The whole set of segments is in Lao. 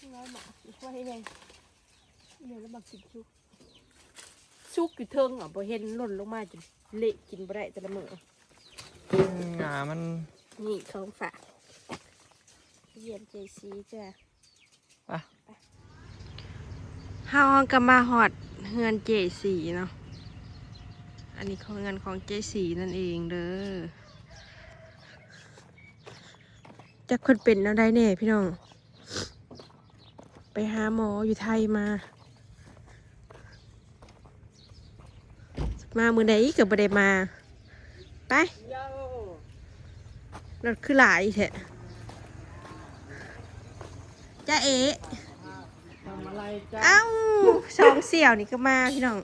ອືມ ນ້ອຍໝາກ ອີກຄົນໃຫ້ແດ່ ອີ່ຫຍັງລະໝາກກິນສຸກ ສຸກຢູ່ເທິງ ເອົາ ບໍ່ເຫັນຫຼົ່ນລົງມາຈົນເລະ ກິນບໍ່ໄດ້ແຕ່ລະມື້. ອືມ ຫຍ້າມັນ ນີ້ຂອງຝາກ ຢ້ຽມເຈຊີຈ້າ. ໄປ ເຮົາກໍມາຮອດເຮືອນເຈສີເນາະ ອັນນີ້ຂອງ ເຮືອນຂອງເຈສີນັ້ນເອງເດີ. ຈັກເພິ່ນເປັນແນວໃດແດ່ພີ່ນ້ອງ ໄປຫາໝໍຢູ່ໄທມາ. ມາມື້ໃດກໍບໍ່ໄດ້ມາ. ໄປ ລົດຄືຫຼາຍແທ້ ຈ໊ະເອ. ທຳອະໄລຈ້າ? ເອົ້າ ສອງສ່ຽວນີ້ກໍມາພີ່ນ້ອງ.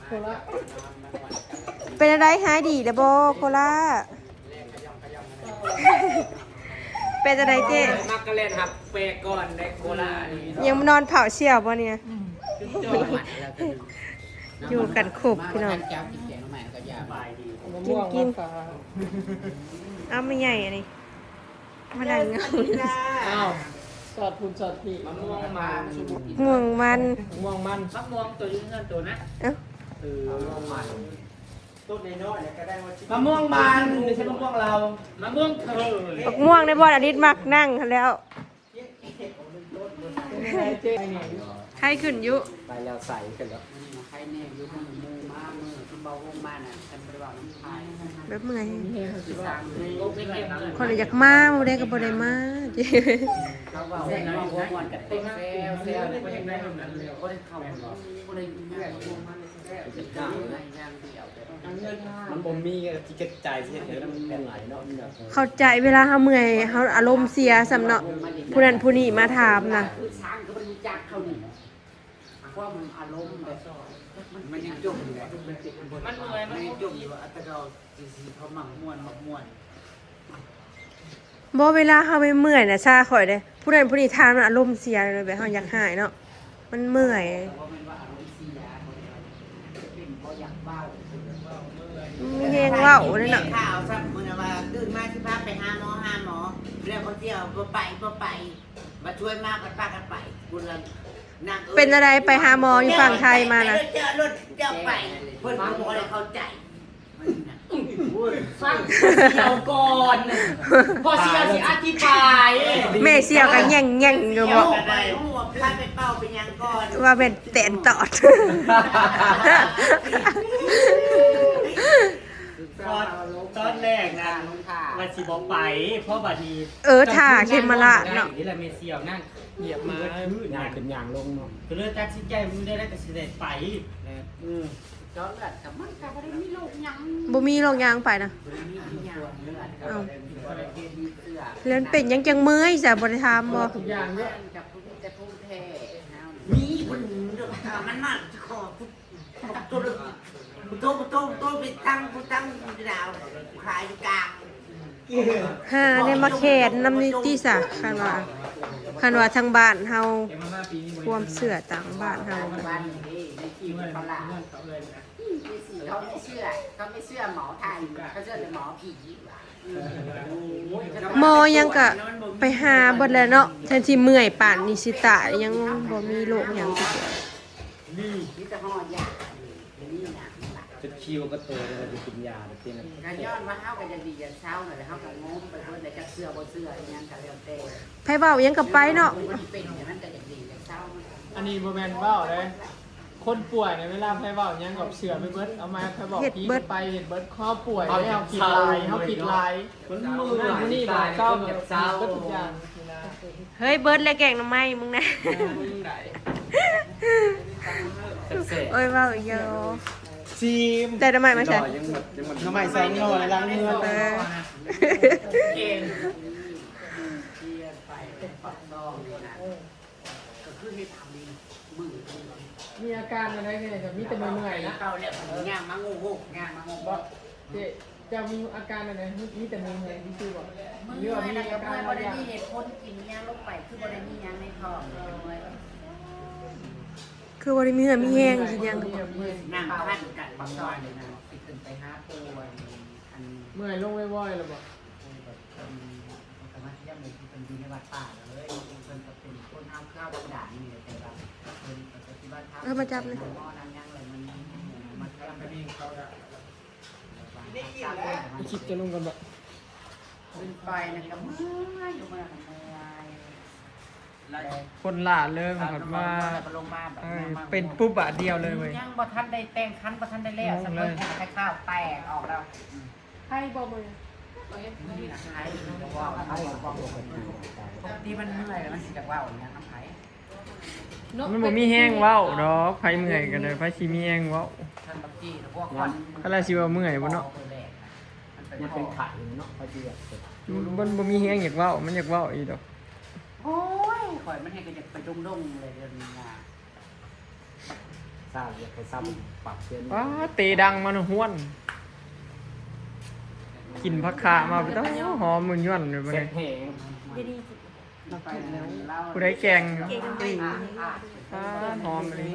ໂຄລາ ເປັນຈັ່ງໃດ ຫາຍດີແລ້ວບໍ່ໂຄລາ? ເປັນຈັ່ງໃດເຈ້? ມັກກະແລ່ນຮັບແປກ່ອນໄດ້ໂຄລານີ້ ຍັງນອນເຝົ້າສ່ຽວບໍ່ນີ້? ອືມ ຢູ່ກັນຄົບພີ່ນ້ອງ. ມາທານເຈົ້າກິນແກງໜໍ່ໄມ້ກໍຢາກ ກິນ ເອົາມາໃຫຍ່ອັນນີ້. ມານັ່ງເງົາ. ອ້າວ ສອດພຸ້ນສອດພີ້. ມະມ່ວງມັນ ມ່ວງມັນ ມ່ວງມັນ ບັກມ່ວງໂຕຢູ່ເຮືອນໂຕນະ. ເອີ ເອີ ມະມ່ວງມັນ ຕົ້ນນ້ອຍໆ ແລ້ວກໍໄດ້ວ່າ ມະມ່ວງມັນ ບໍ່ໃຊ່ມະມ່ວງລາວ ມະມ່ວງເທີຍ. ບັກມ່ວງໃນບ່ອນອາລິດມັກນັ່ງຫັ້ນແລ້ວ. ໄຂ້ຂຶ້ນຢູ່ ໄປແລ້ວໃສຂຶ້ນແລ້ວ. ໄຂ້ແນ່ຢູ່ ມື້ໝູ່ມາ ມື້ທີ່ເບົາວົງມານັ້ນ ຄັນບໍ່ໄດ້ເວົ້ານຳໃຜ ແບບເມື່ອຍ ຂ້ອຍລະຢາກມາ ມື້ໃດກໍບໍ່ໄດ້ມາ. ເຂົາເວົ້າ ເວົ້າມ່ວນກັນແຊວໆ ບໍ່ໄດ້ເຂົ້າ ບໍ່ໄດ້ ມັນບໍ່ມີຈິດໃຈຊິເຮັດຫຍັງ ມັນເມື່ອຍເນາະ. ເຂົ້າໃຈ ເວລາເຮົາເມື່ອຍ ເຮົາອາລົມເສຍຊ້ຳເນາະ ຜູ້ນັ້ນຜູ້ນີ້ມາຖາມນະ. ຄືຊ້າງກໍບໍ່ຮູ້ຈັກເຂົານີ້ ຄວາມອາລົມແບບ ມັນຍັງຈົມຢູ່ ມັນເມື່ອຍ ມັນຍັງຈົມຢູ່ ອັດຕະເກົ່າຊິເຂົາມັກມ່ວນ ມັກມ່ວນ. ບໍ່ ເວລາເຮົາໄປເມື່ອຍນະ ຊາຂ້ອຍເດ້ ຜູ້ນັ້ນຜູ້ນີ້ຖາມນະ ອາລົມເສຍເລີຍ ແບບເຮົາຢາກຮ້າຍເນາະ ມັນເມື່ອຍ. ມີແຮງເວົ້າເດ້ເນາະ. ຂ່າວຊ້ຳມື້ນັ້ນວ່າ ຕື່ນມາຊິພາໄປຫາໝໍ ຫາໝໍ ແລ້ວເຂົາຊິເອົາ ບໍ່ໄປ ບໍ່ໄປ ມາຊວນມາ ພັດພາກັນໄປ ພຸ້ນລະນາງເອີຍ. ເປັນຈັ່ງໃດ ໄປຫາໝໍຢູ່ຝັ່ງໄທມານະ? ເຈົ້າລົດ ເຈົ້າໄປ ເພິ່ນກໍບໍ່ໄດ້ເຂົ້າໃຈ. ຟັງພໍ່ສ່ຽວກ່ອນ ພໍ່ສ່ຽວຊິອະທິບາຍ. ແມ່ສ່ຽວກໍແຫຍ່ງໆຢູ່ບໍ? ໄປຮູ້ວ່າພາໄປເປົ່າເປັນຫຍັງກ່ອນ ວ່າແມ່ນແຕນຕອດ. ຕອນ ຕອນແລກນັ້ນວ່າຊິບໍ່ໄປ ເພາະບັດນີ້ ເອີ ຖ້າເຂັມມາລາດເນາະ ນີ້ລະແມ່ສ່ຽວນັ້ນ ຢຽບມາ ເປັນຫຍັງລົງເນາະ ກໍເລີຍຕັດສິນໃຈມື້ໃດກໍຊິໄດ້ໄປ. ເອີ ເຈາະເລືອດກໍມັນກໍບໍ່ໄດ້ມີໂລກຫຍັງ ບໍ່ມີໂລກຫຍັງໄປນະ. ບໍ່ໄດ້ມີຫຍັງ ເລືອດກໍ ເອົ້າ ບໍ່ໄດ້ເປັນເຊື້ອ ແລ້ວເປັນຫຍັງຈັ່ງເມື່ອຍຊະ ບໍ່ໄດ້ຖາມບໍ່? ທຸກຢ່າງເນາະ ແມ່ນກັບຜູ້ມີແຕ່ພູມແພ້ເຮົາ ມີເພິ່ນ ມັນມາຂໍ ໂຕ ໂຕ ໂຕ ໂຕ ໄປຕັ້ງ ຜູ້ຕັ້ງດາວ ຂາຍຢູ່ກາງ. ຫາແນວມາແຂນນຳນີ້ຕິສະ ຄັນວ່າ ຄັນວ່າທາງບ້ານເຮົາ ຄວາມເຊື່ອທາງບ້ານເຮົາ. ເຂົາມີເຊື່ອ ເຂົາມີເຊື່ອໝໍໄທ ເຂົາເຊື່ອແຕ່ໝໍຜີວ່າ ໝໍຫຍັງກະໄປຫາເບິດແລ້ວເນາະ ແທນທີ່ເມື່ອຍປານນີ້ຊິຕາຍ ຍັງບໍ່ມີໂລກຫຍັງ ມີແຕ່ຮໍຢາ ບໍ່ມີຫຍັງ ຈົນຄິວກະໂຕແລ້ວ ຊິກິນຢາແລ້ວຕິ ກະຍ້ອນວ່າເຮົາກະຢາກດີຢາກເຊົາຫັ້ນແຫຼະ ເຮົາກະງົມໄປເບິດແລ້ວ ຈັກເຊື່ອບໍ່ເຊື່ອອີ່ຫຍັງກະແລ້ວແຕ່ ໃຜເວົ້າຫຍັງກະໄປເນາະ ມັນເປັນ ມັນກະຢາກດີຢາກເຊົາ ອັນນີ້ບໍ່ແມ່ນເວົ້າເດ້ ຄົນປ່ວຍນະ ເວລາໃຜເວົ້າຫຍັງກະເຊື່ອໄປເບິດ ເອົາມາໃຜເວົ້າ ເຮັດເບິດ ໄປເຮັດເບິດ ເຂົາປ່ວຍ ເຮົາຄິດຫຼາຍ ເຮົາຄິດຫຼາຍ ຄົນເມື່ອຍ ຜູ້ນີ້ບອກເຊົາ ເຮົາເຮັດເບິດທຸກຢ່າງ. ເຮີ້ຍ ເບິດແລ້ວແກງໜໍ່ໄມ້ມຶງນະ ແຊບໆ ໂອ້ຍ ເວົ້າອີ່ຫຍັງ ຊີມ ໄດ້ໜໍ່ໄມ້ມາໃສ ໜໍ່ໄມ້ສອງໜໍ່ ລ້າງເຮືອນ ເອີ ເອີ ກະຄືເຮັດທຳນີ້ ມີອາການອັນໃດແດ່ ກະມີແຕ່ເມື່ອຍໆ ລະ ເກົ່າແລ້ວ ຍ່າງມາງຸກໆ ຍ່າງມາງຸກໆ ເຈົ້າມີອາການອັນໃດ ມີແຕ່ເມື່ອຍໆຊື່ໆບໍ່ ເມື່ອຍ ຫຼືວ່າມີອາການ ແລ້ວກະເມື່ອຍ ບໍ່ໄດ້ມີເຫດຜົນ ກິນຫຍັງລົງໄປ ຄືບໍ່ໄດ້ມີຫຍັງໃນທ້ອງ ເປັນເມື່ອຍ ຄືບໍ່ໄດ້ມີເຫື່ອມີແຮງ ກິນຫຍັງກະບໍ່ ນັ່ງຄັນກັນ ບາງວັນນີ້ນະ ຊິຂຶ້ນໄປຫາປູ່ອັນ ເມື່ອຍລົງວອຍໆ ແລ້ວບໍ່ ເພິ່ນກະມາຢ້ຽມ ເພິ່ນຢູ່ໃນວັດປ່າເລີຍ ເພິ່ນກະເປັນຄົນເຮົາຄືເຮົາທຳມະດານີ້ແຫຼະ ແຕ່ວ່າເພິ່ນກະປະຕິບັດທຳ ເອີ ມາຈັບນີ້ ນຳໝໍນຳຫຍັງແລ້ວມັນ ມາຢ້ຽມ ຄລິບຈະລົງກ່ອນບໍ່ ຂຶ້ນໄປນັ້ນກະເມື່ອຍ ຢູ່ເມືອງກະເມື່ອຍ ຄົນຫຼ້າເລີຍ ມາ ເອີ ເປັນປຸບບາດດຽວເລີຍເວີຍ ຍັງບໍ່ທັນໄດ້ແຕ່ງຄັນ ບໍ່ທັນໄດ້ແລ້ວ ສະເພິ່ນແຕ່ໄຂ່ຂາວແຕກອອກແລ້ວ ໄຄບໍ່ມື້ນີ້ ໄຄກະເວົ້າ ທີ່ມັນເມື່ອຍແລ້ວມັນຊິຈະເວົ້າຫຍັງນຳໃຜ ມັນບໍ່ມີແຮງເວົ້າດອກ ໃຜເມື່ອຍກະໄດ້ ໃຜຊິມີແຮງເວົ້າ ຄັນລະຊິວ່າເມື່ອຍບໍ່ເນາະ ມັນເປັນໄຂ້ເນາະ ໃຜຊິ ມັນບໍ່ມີແຮງຢາກເວົ້າ ມັນຢາກເວົ້າອີ່ດອກ ໂອ້ຍ ຂ້ອຍມັນເຮັດກະຢາກໄປດົງໆ ເລີຍດຽວນີ້ນະ ຊາວຢາກໃຫ້ຊາວປັບເທື່ອນີ້ ປາດ ເຕດັງມານະ ຫ້ວນ ກິນຜັກຂາມາ ໂອ້ ຫອມໝື່ນຢວນເລີຍ ເຊັດແຮງ ຜູ້ໃດແກງ ປາດ ຫອມເລີຍ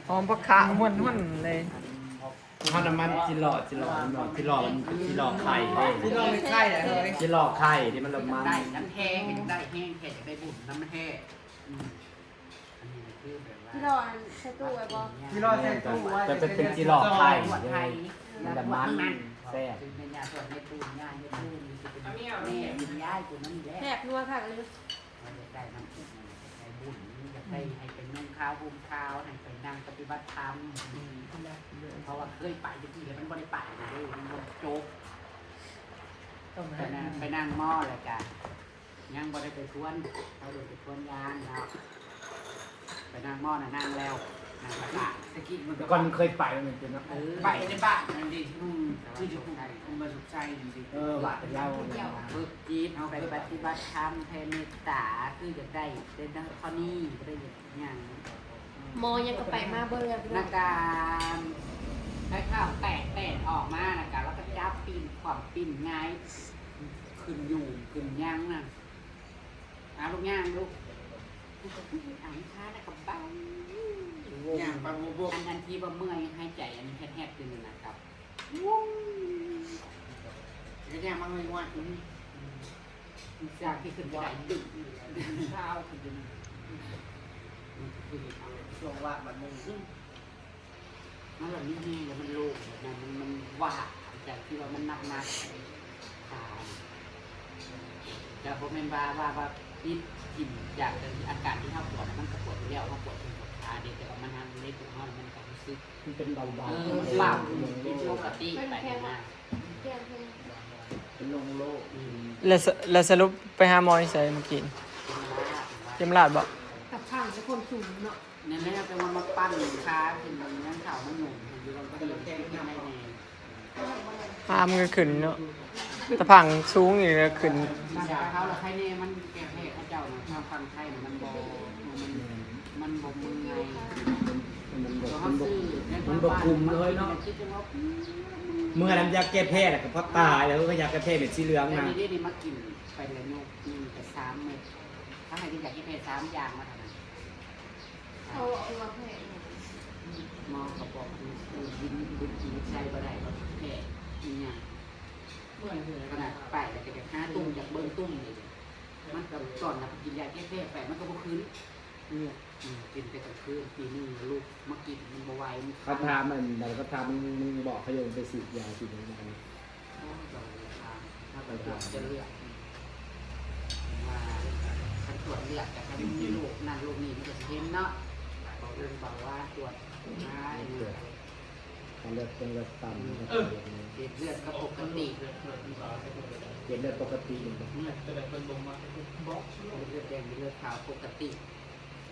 ຫອມຜັກຂາ ຫ້ວນໆ ເລີຍ ເຮົານຳມັນຈິຫຼໍ່ ຈິຫຼໍ່ ຈິຫຼໍ່ ຈິຫຼໍ່ໄຂ່ເດ້ ຈິຫຼໍ່ໄຂ່ເດ້ ມັນລະມັນ ໄດ້ນຳແທ້ ໄດ້ແຮງແທ້ ຢາກໄດ້ບຸນນຳແທ້ ອືມ ອັນນີ້ຄືແບບວ່າ ຈິຫຼໍ່ອັນໃສ່ຕູ້ໄວ້ບໍ່ ຈິຫຼໍ່ໃສ່ຕູ້ໄວ້ ແຕ່ເປັນ ເປັນຈິຫຼໍ່ໄຂ່ ມັນລະມັນ ແຊບ ຄືແມ່ຍ່າສອນເຮັດຕູ້ ຍ່າເຮັດຕູ້ ຊິເປັນແມ່ເປັນຍາຍຜູ້ນັ້ນແຫຼະ ແຊບນົວຄັກເລີຍ ເຮົາຢາກໄດ້ນຳບຸນ ຢາກໄດ້ບຸນ ຢາກໄດ້ໃຫ້ໄປນຸ່ງຂາວຫົ່ມຂາວ ໃຫ້ໄປນັ່ງປະຕິບັດທຳ ເພາະວ່າເຄີຍໄປແຕ່ກີ້ແລ້ວ ມັນບໍ່ໄດ້ໄປເລີຍ ມັນບໍ່ຈົບ ໄປນັ່ງ ໄປນັ່ງໝໍແລ້ວກະ ຍັງບໍ່ໄດ້ໄປທວນ ເຮົາໄດ້ໄປທວນຍານເນາະ ໄປນັ່ງໝໍນະ ນັ່ງແລ້ວ ນັ່ງປະສານ ແຕ່ກີ້ມັນກະ ກ່ອນເຄີຍໄປແມ່ນຕິເນາະ ເອີ ໄປໃນບ້ານນັ້ນເດ້ ອືມ ຄືຢູ່ ເມືອງສຸກໄຊນັ້ນເດ້ ເອີ ບ້ານເຮົາ ຝຶກຈິດ ໄປປະຕິບັດທຳ ແຜ່ເມດຕາ ຄືຢາກໄດ້ແຕ່ເທົ່ານີ້ ບໍ່ໄດ້ຢາກຫຍັງ ໝໍຫຍັງກະໄປມາເບິ່ງແລ້ວ ແລ້ວກະ ໄຂ່ຂາວແຕກແຕກອອກມາ ແລ້ວກະ ລາວກະຈັບປີ້ນຂວ້ຳປີ້ນຫງາຍ ຂຶ້ນຢູ່ຂຶ້ນຫຍັງນະ ອາ ລູກຍ່າງລູກ ອັນຄ້ານະກະເບົາ ຍ່າງໄປບໍ່ ອັນ ອັນທີ່ວ່າເມື່ອຍຫາຍໃຈອັນແຮດໆ ຢູ່ນັ້ນນະ ກະວຸ້ງ ກະຍ່າງມາງ່ອຍໆ ອືມ ຈາກທີ່ຂຶ້ນບໍ່ໄດ້ ດຶງ ຊາວຂຶ້ນຢູ່ນັ້ນ ມັນຄືເຮັດເອົາ ຊ່ວງວ່າງບາດໂມງ ອືມ ມັນລະມີແຮງ ລະມັນໂລ່ງ ມັນ ມັນວ່າງ ຈາກທີ່ວ່າມັນໜັກໆ ຂາ ກະບໍ່ແມ່ນວ່າ ວ່າ ວ່າປິດຖິ້ມ ຈາກອາການທີ່ເຮົາປວດ ມັນກະປວດຢູ່ແລ້ວ ເຮົາປວດແຂ້ງປວດຂາເດ້ ແຕ່ວ່າມັນ ໃນຕົວເຮົາ ມັນກະຮູ້ສຶກ ມັນເປັນເບົາໆ ເອີ ມັນເບົາ ມັນຜິດປົກກະຕິໄປນະ ເປັນໂລງໂລກ ອືມ ແລ້ວສະ ແລ້ວສະຫຼຸບໄປຫາໝໍຢູ່ໃສມື້ກີ້? ເຂມລາດ ເຂມລາດບໍ? ຕາພັງແຕ່ຄວາມສູງເນາະ ນັ້ນແຫຼະ ຈັ່ງວ່າມາປັ່ນຂາຂຶ້ນ ຍັງເຂົ້າມາຫຍຸ້ງຢູ່ ມັນກະເຮັດໃຫ້ແນ່ ຫາມັນກະຂຶ້ນເນາະ ຕາພັງສູງນີ້ກະຂຶ້ນ ເຮົາລະໄຄແນ່ ມັນແກ້ແພ້ເຂົາເຈົ້ານະ ທາງຝັ່ງໄທນະ ມັນບໍ່ ມັນ ມັນບໍ່ເມື່ອຍ ມັນບໍ່ ມັນບໍ່ ມັນບໍ່ກຸມເລີຍເນາະ ເມື່ອຍນຳຢາແກ້ແພ້ລະກະພໍຕາຍແລ້ວ ຢາແກ້ແພ້ເມັດສີເຫຼືອງນະ ອັນນີ້ເດ້ ນີ້ມາກິນໄປລະໂຍກໜຶ່ງກະສາມເມັດ ເຂົາໃຫ້ກິນຢາແກ້ແພ້ສາມຢ່າງມາເທົ່ານັ້ນ ເຂົາເອົາມາແພ້ ອືມ ໝໍກໍບອກ ວິນ ວິນ ວິນໄຊບໍ່ໄດ້ ວ່າແພ້ອີ່ຫຍັງ. ຂະໜາດໄປແລ້ວກໍຢາກຫາຕຸ່ມ ຢາກເບິ່ງຕຸ່ມນີ້ ມັນກໍຕອນຮັບກິນຢາແກ້ແພ້ໄປ ມັນກໍບໍ່ຂຶ້ນ. ເລືອດ ອືມ ກິນແຕ່ກາງຄືນ ຕີໜຶ່ງລຸກມາກິນ ມັນບໍ່ໄຫວ ມັນຄັນ. ເຂົາຖາມອັນໃດ ເຂົາຖາມ ມຶງ ມຶງບອກເຂົາຢູ່ ໄປສີດຢາກິນຫຍັງ. ໂອ້ຍ ເຈົ້າໄປຖາມ ຖ້າໄປຕວດຈະເລືອດ ວ່າຄັນຕວດເລືອດ ແຕ່ຄັນມີໂລກນັ້ນໂລກນີ້ ມັນກໍຊິເຫັນເນາະ ເບົາອຸ່ນເບົາວາ ຕວດຫາ ຕວດ ເລືອດເປັນເລືອດຕ່ຳ ເກດເລືອດກໍປົກກະຕິ ເກດເລືອດປົກກະຕິ ເລືອດ ເລືອດແດງ ເລືອດຂາວປົກກະຕິ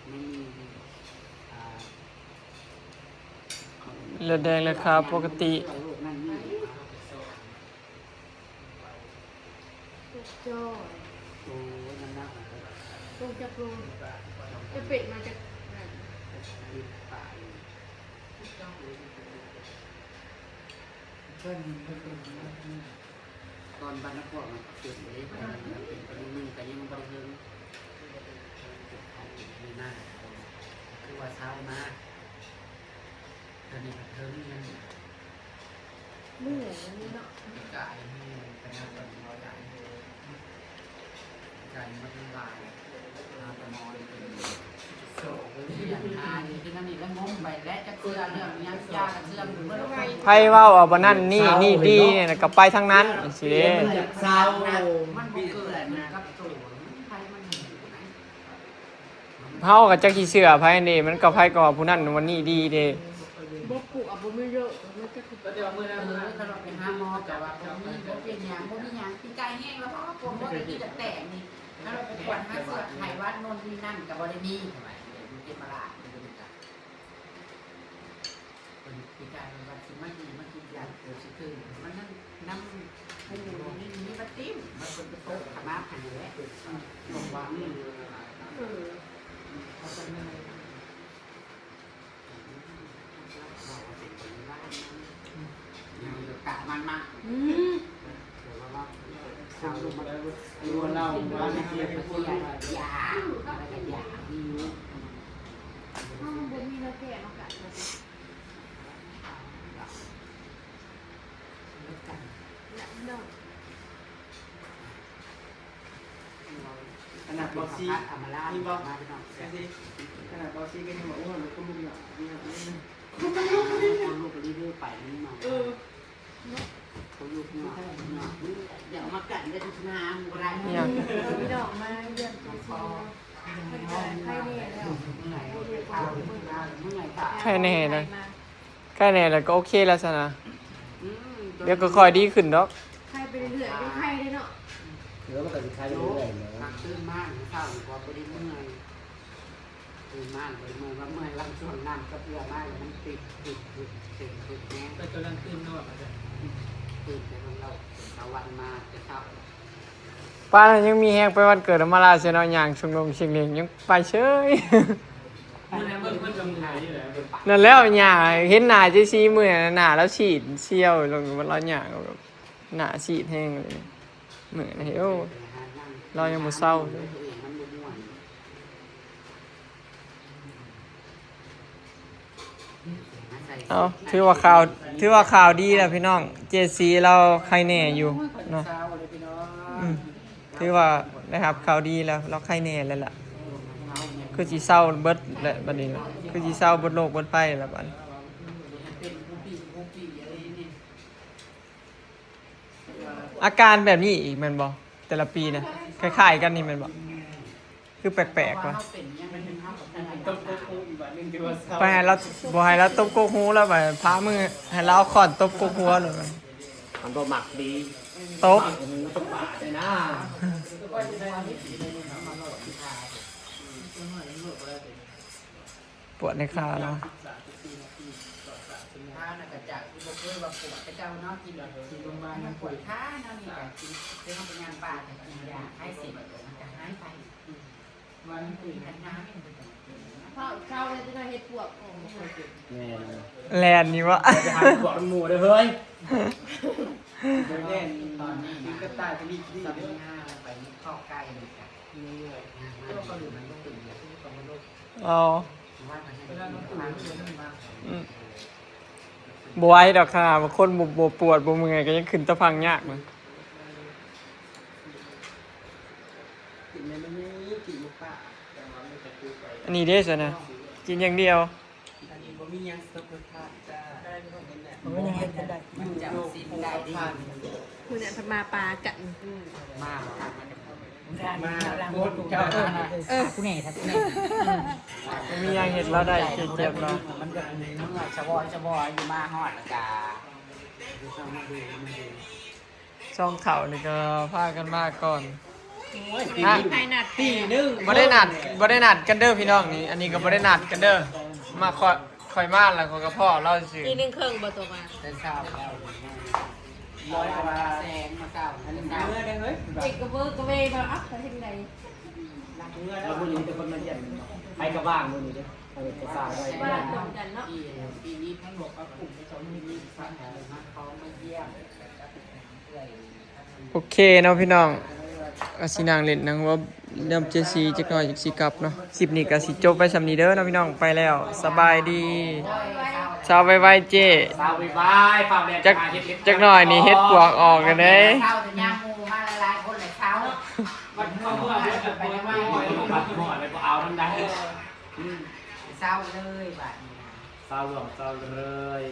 ມັນມີ ອ່າ ເລືອດແດງເລືອດຂາວປົກກະຕິ. ໂອ້ຍ ນ້ຳໜັກ ຕົງຈັກໂລ ຈະເປັນມາຈາກນັ້ນ. ຕອນບັດນະຄອນມັນກໍເປັນເດ້ ເປັນປີໜຶ່ງກໍຍັງບໍ່ໄດ້ເຖິງ ເປັນໄຂ້ຢູ່ນານ ຄືວ່າເຊົາມາ ຕອນນີ້ມັນເຖິງຍັງ ເມື່ອຍອັນນີ້ເນາະ ກາຍເມື່ອຍ ຂະໜາດຕອນນີ້ກາຍ ກາຍມັນຫຼາຍ ຫາແຕ່ໝໍເປັນ ໂສ ເປັນຫຍັງ ຫານີ້ຄືນັ້ນນີ້ ແລ້ວງົມໄປແລ້ວ ຈັກເຊື່ອເລື່ອງຫຍັງ ຢາກະເຊື່ອເບິ່ງໄປ ໃຜເວົ້າວ່າບໍ່ນັ້ນນີ້ ນີ້ດີນີ້ນະ ກໍໄປທາງນັ້ນ ຈັ່ງຊີ້ເດ້. ມັນບໍ່ເກີດກັບໂຕ ໃຜມັນ ເຮົາກໍຈັກຊິເຊື່ອໃຜເດ້ ມັນກໍໃຜກໍວ່າຜູ້ນັ້ນວ່ານີ້ດີເດ້. ບໍ່ປູກ ບໍ່ມີໂລກ ມັນຈະຄື ເອີ ຄັນວ່າໄປຫາໝໍກໍວ່າບໍ່ມີ ບໍ່ເປັນຫຍັງ ບໍ່ມີຫຍັງ ປີກາຍແຫ້ງແລ້ວ ເພາະວ່າປົວຫົວກໍຄືຈະແຕກນີ້ ຄັນວ່າໄປກວດຫາເຊື້ອໄຂ້ຫວັດໂນ່ນນີ້ນັ້ນກໍບໍ່ໄດ້ມີ ເປັນມາລາດ ເພິ່ນ ປີກາຍເພິ່ນວ່າຊິມາດີ ມາກິນຢາ ເກີດຊິຄື ມັນນັ້ນ ນ້ຳ ມັນມີ ມີປະຕິມ ມັນເພິ່ນໄປໂຕກຂະມາບຫັ້ນແຫຼະ ອືມ ລົງວ່າ ອືມ ເອີ ເຂົາກໍເປັນບໍລິວານ ອືມ ກະມັນມາ ອືມ ເຂົາລົງມາ ເຂົາເລົ່າວ່າມັນເປັນຢາ ຢາ ເຮົາບໍ່ມີແນວແກ້ເນາະ ກະ ຂະໜາດປໍຊີ ນີ້ບໍ່ ຂະໜາດປໍຊີກໍຍັງວ່າ ໂອ້ຍ ຄົນລຸກເນາະ ຄົນລຸກ ຄົນລຸກໄປນີ້ມາ ເອີ ເນາະ ຄົນລຸກເນາະ ຢາກມາກັນໄດ້ທຸກນາມບໍ່ໄດ້ ຫຍັງ ເອີ ພີ່ນ້ອງມາຢ້ຽມໂຕຊີ ເພິ່ນກໍໄຄແນ່ແລ້ວ ໄຄແນ່ແລ້ວ ໄຄແນ່ແລ້ວກໍໂອເຄແລ້ວຊັ້ນນະ ອືມ ດຽວກໍຄ່ອຍດີຂຶ້ນດອກ ໄຄໄປເລື້ອຍໆ ໄຄເດ້ເນາະ ເອີ ມັນກໍຊິໄຄໄປເລື້ອຍໆ ນະ ຕື່ນມາເຊົ້ານີ້ກໍບໍ່ໄດ້ເມື່ອຍ ຕື່ນມາບໍ່ໄດ້ເມື່ອຍ ວ່າເມື່ອຍວ່າຊ່ວງນ້ຳກັບເຮືອມາແລ້ວມັນຕິດ ຕິດ ຕິດ ເຊັງ ຕິດແຮງ ແຕ່ຕອນນັ້ນຕື່ນນອນ ຕື່ນແຕ່ເຮົາ ເຊົ້າວັນມາແຕ່ເຊົ້າ ປານນັ້ນຍັງມີແຮງໄປວັນເກີດອຳມາລາເສຍເນາະ ຍ່າງຊົງລົງເຊງເລັງຍັງໄປເສີຍ ນັ້ນແຫຼະ ຍ່າງເຫັນໜ້າເຈຊີ ມື້ນັ້ນໜ້າລາວຊີດສ່ຽວລົງ ລາວຍ່າງແບບໜ້າຊີດແຮງເລີຍ ມື້ນັ້ນ ໂອ້ ລາວຍັງບໍ່ເຊົາເລີຍ. ເອົາ ຖືວ່າຂ່າວ ຖືວ່າຂ່າວດີແລ້ວພີ່ນ້ອງ ເຈຊີລາວໄຄແນ່ຢູ່ເນາະ ອືມ ຖືວ່າໄດ້ຮັບຂ່າວດີແລ້ວ ລາວໄຄແນ່ແລ້ວລະ ຄືຊິເຊົາເບິດແຫຼະບັດນີ້ ຄືຊິເຊົາເບິດໂລກເບິດໄພແລ້ວບັດນີ້. ອາການແບບນີ້ອີກແມ່ນບໍ່? ແຕ່ລະປີນະ ຄ້າຍໆກັນນີ້ແມ່ນບໍ່? ຄືແປກໆວະ ໄປໃຫ້ລາວ ບໍ່ໃຫ້ລາວຕົບກົກຫູລາວ ໄປພາມືໃຫ້ລາວເອົາຄ້ອນຕົບກົກຫົວໂລດ ມັນບໍ່ມັກດີ ຕົບຫູຕົບປາກເລີຍນະ. ປວດໃນຂາເນາະ ຂານະກະຈາກທີ່ບໍ່ເຄີຍວ່າປວດ ແຕ່ເຈົ້າເນາະ ກິນແລ້ວຊິລົງມາຍັງປວດຂາ ແນວນີ້ກະກິນ ຄືເຮົາໄປຍ່າງປ່າກະກິນຢາຄາຍເສບ ມັນກະຫາຍໄປ ມັນເປັນ ເພາະເຊົາແລ້ວຈະໄດ້ເຮັດປວກອອກ ແມ່ນ ແລ່ນນີ້ວະ ໄປຫາປວກນຳໝູ່ເດີເຮີ້ຍ ແລ່ນ ຕອນນີ້ນະ ກິນກະຕ່າຍໄປນີ້ ໄປຄອກໄກ່ນີ້ກະ ເມື່ອຍ ເຈົ້າເຂົາເດີນ ມັນບໍ່ເປັນຫຍັງ ເອົາ ອືມ ບໍ່ໄຫວດອກ ຂະໜາດວ່າຄົນບໍ່ ບໍ່ປວດບໍ່ເມື່ອຍ ກໍຍັງຂຶ້ນຕາພັງຍາກນະ. ອັນນີ້ເດ້ຊັ້ນນະ ກິນຢ່າງດຽວ. ອັນນີ້ບໍ່ມີຫຍັງສຸຂະພາບຈ້າ. ບໍ່ມີຫຍັງເຮັດກໍໄດ້ ມັນຈຳສິນໄດ້ເດ້. ມື້ນັ້ນເພິ່ນມາປາກັນ ມາ ມາ ເອີ ເອີ ຜູ້ແນ່ ຜູ້ແນ່ ບໍ່ມີຫຍັງເຮັດລາວໄດ້ ເຈັບລາວ ມັນກໍເມື່ອຍສະວອຍສະວອຍຢູ່ ມາຮອດແລ້ວກະ ສອງເຖົ້ານີ້ກໍພາກັນມາກ່ອນ. ໂອ້ຍ ຮະ? ມີໃຜນັດ ຕີໜຶ່ງ ບໍ່ໄດ້ນັດ ບໍ່ໄດ້ນັດກັນເດີພີ່ນ້ອງນີ້ ອັນນີ້ກໍບໍ່ໄດ້ນັດກັນເດີ ມາ ຂ້ອຍ ຂ້ອຍມາແລ້ວຂ້ອຍກໍພໍ້ລາວຊື່. ຕີໜຶ່ງເຄິ່ງບໍ່ຕົກມາ ແຕ່ເຊົ້າ ຮ້ອຍກວ່າແສນມາເຊົ້າ ອັນນີ້ເມື່ອໄດ້ເຮີ້ຍ ເອກກະເວີກະເວບໍ່ ເອົ້າ ເຮັດໃດ ເມື່ອແລ້ວ. ມື້ນີ້ມີແຕ່ຄົນມາຢ້ຽມ ໃຜກໍວ່າງມື້ນີ້ເດ້ ເອີ ກໍສ້າງໄວ້ ວ່າງຕົງກັນເນາະ. ປີນີ້ມັນບອກວ່າກຸ່ມໄປສອງມື້ນີ້ ສາມມື້ມາ ເຂົາມາຢ້ຽມ. ໂອເຄເນາະພີ່ນ້ອງ ກໍຊິນັ່ງຫຼິ້ນນັ່ງເວົ້ານຳເຈຊີຈັກໜ້ອຍ ຈັ່ງຊິກັບເນາະ. ຄລິບນີ້ກໍຊິຈົບໄວ້ສ່ຳນີ້ເດີເນາະພີ່ນ້ອງ ໄປແລ້ວ ສະບາຍດີ. ເຊົ້າໄວໆເຈ້ ເຊົ້າໄວໆ ຟ້າວແລ່ນ ຈັກ ໄປຫາເຫັດ ຈັກໜ້ອຍນີ້ເຫັດປວກອອກແລ້ວເດ້. ເຊົ້າແຕ່ຍາມໝູ່ມາຫຼາຍໆຄົນແລ້ວເຊົ້າ ບັດເຂົ້າເມືອເບິດ ເປີດມາ ໝໍ້ ໝໍ້ ໝໍ້ ບໍ່ເອົານຳໃດ. ອືມ ເຊົ້າເລີຍບາດນີ້ນະ ເຊົ້າຫຼວງ ເຊົ້າເລີຍ.